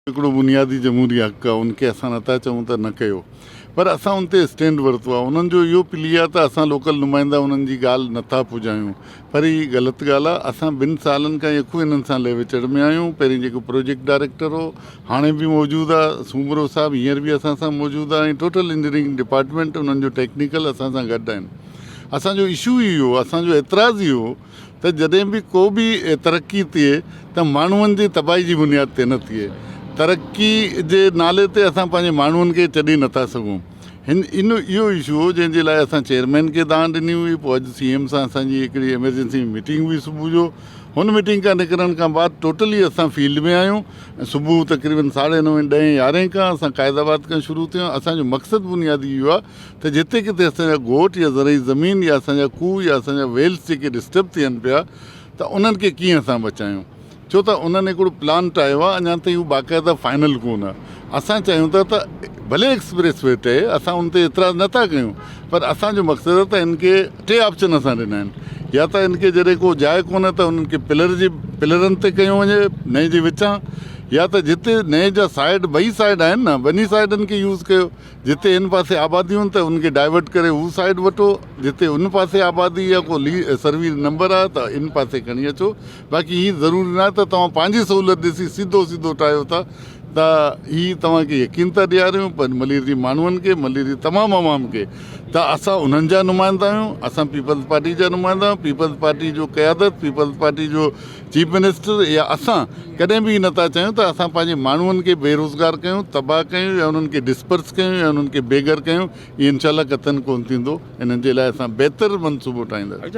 هڪڙو بنيادي جمهوري حق آهي ان کي اسان نٿا چئون ته نه ڪيو پر اسان ان تي اسٽينڊ ورتو آهي انهن جو اهو پلي آهي ته اسان لوڪل نمائندا انهن جي ڳالهه نٿا پڄايون پر هي غلط ڳالهه آهي اسان ٻن سالن کان يڪو انهن سان لهه وچڙ ۾ آهيون پهرين جيڪو پروجيڪٽ ڊائريڪٽر هو هاڻي به موجود آهي سومرو صاحب هينئر به اسان سان موجود آهي ۽ ٽوٽل انجنيئرنگ ڊپارٽمينٽ انهن جو ٽيڪنيڪل اسان سان گڏ آهن اسان جو اشو ئي اهو اسان جو اعتراض اهو ته جڏهن به ڪو به ترقي ٿئي ته ماڻهن جي تباهي جي بنياد تي نه ٿئي. ترقي جي نالي تي اسان پنهنجي ماڻهن کي چڏي نٿا سگهون. هن ان اهو اشو هو جنهن جي لاء اسان چيئرمين کي دانهن ڏني هئي پوء اڄ سي ايم سان اسان جي هڪڙي ايمرجنسي ۾ ميٽنگ هئي صبح جو هن ميٽنگ کان نڪرڻ کان بعد ٽوٽلي اسان فيلڊ ۾ آهيون ۽ صبح تقريبن ساڍي نوين ڏهين يارهين کان اسان قائد آباد کان شروع ٿيون اسان جو مقصد بنيادي اهو آهي ته جتي ڪٿي اسان جا ڳوٺ يا زرعي زمين يا اسان جا کوهه يا اسان جا ويلز جيڪي ڊسٽرب ٿين پيا ته انهن کي ڪيئن اسان بچايون ڇو ته انهن هڪڙو پلان ٺاهيو آهي اڃا تائين هو باقاعده فائنل ڪونه آهي اسان چاهيون ٿا ته ڀلي ايڪسپريس وي ٺهي اسان ان تي اعتراض نه ٿا ڪيون پر اسان جو مقصد آهي ته ان کي ٽي آپشن اسان ڏنا آهن يا ته ان کي جڏهن ڪو جاء ڪونه ته انهن کي پلر جي پلرن تي ڪيو وڃي نئين جي وچان يا ته جتي نئين جا سائيڊ ٻئي سائيڊ آهن نه ٻنهي سائيڊن کي يوز ڪيو جتي هن پاسي آبادي هن ته ان کي ڊائيورٽ ڪري هو سائيڊ وٺو جتي ان پاسي آبادي يا ڪو لي سروي نمبر آهي ته ان پاسي کڻي اچو باقي هي ضروري ناهي ته توهان پنهنجي سهولت ڏسي سڌو سڌو ٺاهيو ٿا ته هي توهان کي يقين ٿا ڏياريون پر ملير جي ماڻهن کي ملير جي تمام عوام کي ته اسان انهن جا نمائندا آهيون اسان پيپلز پارٽي جا نمائندا آهيون پيپلز پارٽي جو قيادت پيپلز پارٽي جو چيف منسٽر يا اسان ڪڏهن به نه ٿا چاهيون ته اسان پنهنجي ماڻهن کي بيروزگار ڪيون، تباهه ڪيون يا انهن کي ڊسپرس ڪيون يا انهن کي بي گهر ڪيون، اهي انشاء الله قطعاً ڪونه ٿيندو، انهن جي لاء اسان بهتر منصوبو ٺاهينداسين.